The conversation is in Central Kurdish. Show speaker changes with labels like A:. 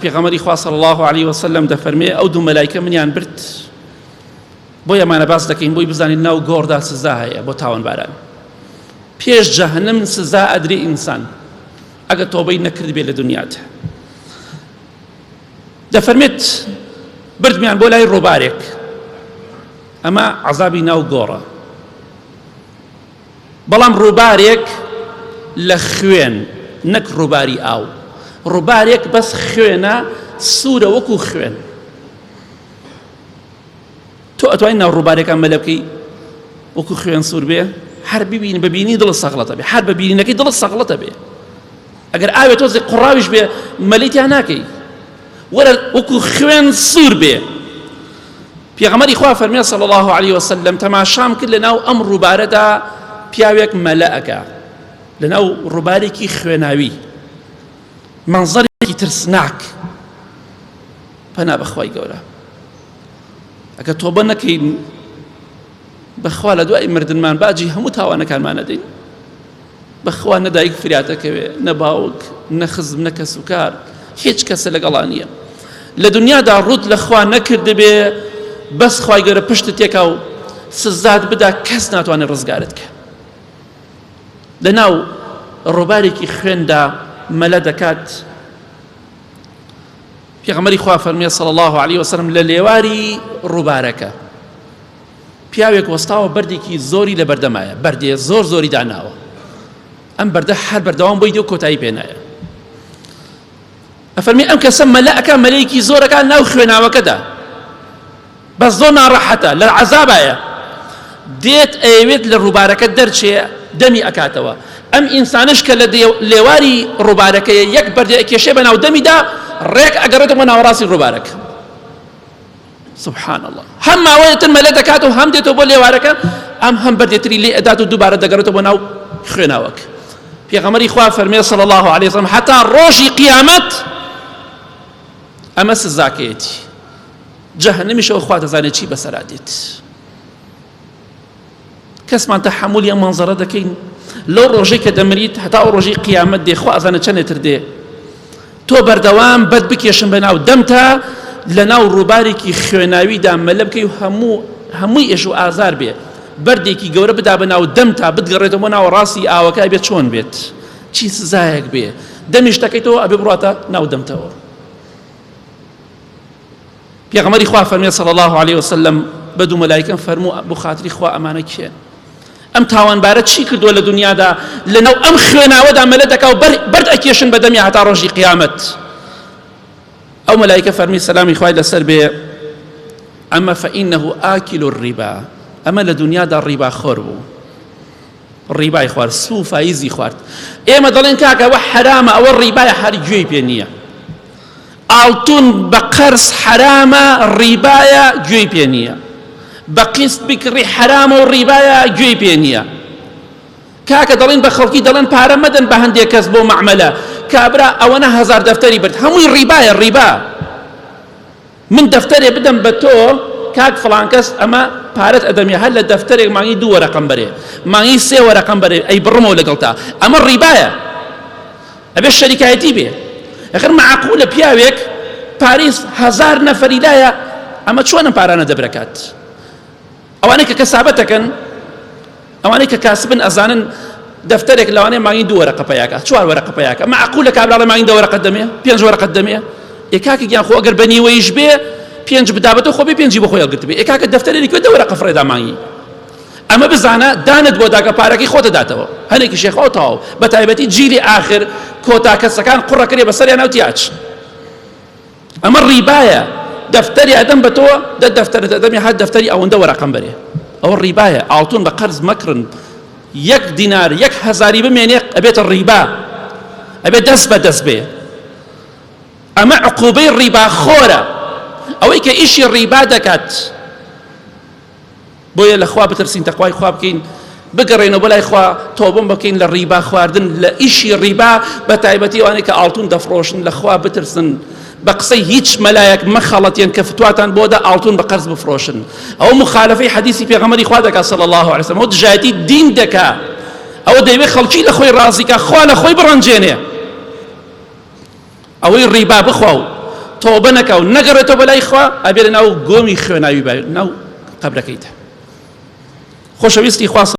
A: پێغەمبەری خوا صلی الله علیه وسلم دەفەرمێ ئەو دوو مەلایکە منیان برد بۆ ئەمانە باس دەکەین بۆی بزانین ناو گۆڕدا سزا هەیە بۆ تاوانباران پێش جەهەنم سزا ئەدرێ ئینسان ئەگە تۆبەی نەکردبێ لە دنیادا دەفەرمێت بردمیان بۆ لای ڕۆبارێک ئەمە عەزابی ناو گۆڕە بەڵام ڕووبارێک لە خوێن نەک ڕووباری ئاو ڕووبارێک بەس خوێنە سوورە وەکو خوێن تۆ ئەتوانی ناو ڕووبارەکان مەلە بکەی وەکو خوێن سوور بێ هەر ببینی ببینی دڵ سەغڵەتە بێ هەر ببینینەکەی دڵ سەغڵەتە بێ ئەگەر ئاوێ تۆزێک قوڕاویش بێ مەلی تیا ناکەی وەرە وەکو خوێن سوور بێ پێغەمبەری خوا فەرمی صلی الله علیه وسلم تەماشام کرد لەناو ئەم ڕووبارەدا پیاوێک مەلە ئەکا لەناو ڕووبارێکی خوێناوی مەنزەرێکی ترسناک پەنا بەخوای گەورە ئەگە تۆبە نەکەین بەخوا لە دوای مردنمان باجی هەموو تاوانەکانمان نەدەین بەخوا نە دایک فریاتەکەوێ نە باوک نە خزم نە کەسوکار هیچ کەسە لەگەڵا نییە لە دنیادا ڕوت لە خوا نەکردبێ بەس خوای گەورە پشتت تێکا و سزات بدا کەس ناتوانێت ڕزگارت کە لەناو ڕۆبارێکی خوێندا مەلە دەکات پێغەمبەری خوا فەرمیە صلی الله علیه وسلم لە لێواری ڕووبارەکە پیاوێک وەستاوە بەردێکی زۆری لە بەردەمایە بەردێ زۆر زۆری داناوە ئەم بەردە هەر بەردەوام بۆی دێ و کۆتایی پێنایە ئەفەرمی ئەم کەسە مەلە ئەکا مەلەیەکی زۆرەکان ناو خوێناوەکەدا بەس زۆر ناڕەحەتە لە عەزابایە دێت ئەیەوێت لە ڕووبارەکە دەرچێ دەمی ئەکاتەوە ئەم ئینسانش کە لە لێواری ڕووبارەکەیە یەک بەردێ ئەکێشێ بە ناو دەمیدا ڕێک ئەگەڕێتەوە ناوەڕاستی ڕووبارەکە سبحان الله هەم ماوەیە تر مەلە دەکات و هەم دێتەوە بۆ لێوارەکە ئەم هەم بەردێتری لێ ئەدات و دووبارە دەگەڕێتەوە بۆ ناو خوێناوەک پێغەمبەری خوا فەرمێ صلی الله علیه وسلم حتا ڕۆژی قیامەت ئەمە سزاکەیەتی جەهەنەمیشەوە خوا دەزانێت چی بەسەرا دێت کەسمان تەحەمولی ئەم مەنزەرە دەکەین لەو ڕۆژەی کە دەمریت هەتا ئەو ڕۆژەی قیامەت دێ خوا ئەزانێت چەندێتر دێ تۆ بەردەوام بەد بکێشن بە ناو دەمتا لە ناو ڕووبارێکی خوێناویدا مەلە بکەی و هەموو هەمووی ئێش و ئازار بێ بەردێکی گەورە بدا بە ناو دەمتا بتگەڕێتەوە بۆ ناوە ڕاستی ئاوەکە ئەبێ چۆن بێت چی سزایەک بێ دەمیش دەکەیتەوە ئەبێ بڕاتە ناو دەمتەوە پێغەمبەری خوا فەرمی صلی الله علیه وسلم بە دوو مەلایکەم فەرموو بۆ خاتری خوا ئەمانە کێن ئەم تاوانبارە چی کردووە لە دنیادا لەناو ئەم خوێناوەدا مەلە دەکا و بەرد ئەکێشن بە دەمی هەتا ڕۆژی قیامەت ئەو مەلایکە فەرمی سەلامی خوای لەسەر بێ ئەمە فإنه آکل الربا ئەمە لە دنیادا ڕیبا خۆر بوو ڕیبای خوارد سوو فایزی خوارد ئێمە دەڵێن کاکە ئەوە حەرامە ئەوە ڕیبای هەر گوێی پێ نییە ئاڵتون بە قەرز حەرامە ڕیبایە گوێی پێ نییە بە قیست بکڕی حەرامە و ڕیبایە گوێی پێ نییە کاکە دەڵێن بە خەڵکی دەڵێن پارە مەدەن بە هەندێک کەس بۆ مەعمەلە کابرا ئەوەنە هەزار دەفتەری برد هەمووی ڕیبایە ڕیبا من دەفتەرێ بدەم بە تۆ کاک فڵان کەس ئەمە پارەت ئەدەمێ هەر لە دەفتەرێک مانگی دوو وەرەقەم بەرێ مانگی سێ وەرەقەم بەرێ ئەی بڕمەوە لەگەڵتا ئەمە ڕیبایە ئەبێ شەریکایەتی بێ ئەخر معقولە پیاوێک پاریس هەزار نەفەری لایە ئەمە چۆن ئەم پارانە دەبرەکات ئەوانەی کە کەسابەتەکەن ئەوانەی کە کاسبن ئەزانن دەفتەرێک لەوانەیە مانگی دوو وەرەقە پەیاکە چوار وەرەقە پەیاکە معقولە کابرا ڵێ مانگی دە وەرەقەت دەمێ پێنج وەرەقەت دەمێ ئێ کاکە گیان خۆ ئەگەر بە نیوەیش بێ پێنج بدابەتەوە خۆ بێ پێنجی بۆ خۆی هەڵگرتبێ ئێ کاکە دەفتەرێکی کوێ دە وەرەقە فڕێدا مانگی ئەمە بزانە دانت بۆ داگە پارەکەی خۆتە داتەوە هەنێکی شێخەوە تەواو بە تایبەتی جیلی ئاخر کۆتا کەسەکان قوڕەکرێ بەسەریان و تیاچ ئەمە ڕیبایە دەفتەری ئەدەم بە تۆ دە دەفتەرت ئەدەمی هەر دەفتەری ئەوەندە وەرەقەم بەرێ ئەوە ڕیبایە ئاڵتون بە قەرز مەکڕن یەک دینار یەک هەزاری بمێنێ ئەبێتە ڕیبا ئەبێ دەست بە دەست بێ ئەمە عقوبەی ڕیبا خۆرە ئەوەی کە ئیشی ڕیبا دەکات بۆیە لە خوا بترسین تەقوای خوا بکەین بگەڕێنەوە بۆ لای خوا تۆبەم بکەین لە ڕیبا خواردن لە ئیشی ڕیبا بە تایبەتی ئەوانەی کە ئاڵتون دەفرۆشن لە خوا بترسن بە قسەی هیچ مەلایەک مەخەڵەتێن کە فتواتان بۆ دا ئاڵتون بە قەرز بفرۆشن ئەو مخالفەی حەدیسی پێغەمبەری خوا دەکا صلی الله علیه وسلم ئەو دژایەتی دین دەکا ئەوە دەیەوێت خەڵکی لە خۆی ڕازی کا خوا لە خۆی بڕەنجێنێ ئەوەی ڕیبا بخوا و تۆبە نەکا و نەگەڕێتەوە بەلای خوا ئەبێ لە ناو گۆمی خوێناوی بای ناو قەبرەکەیدا. خۆشەویستی خوا.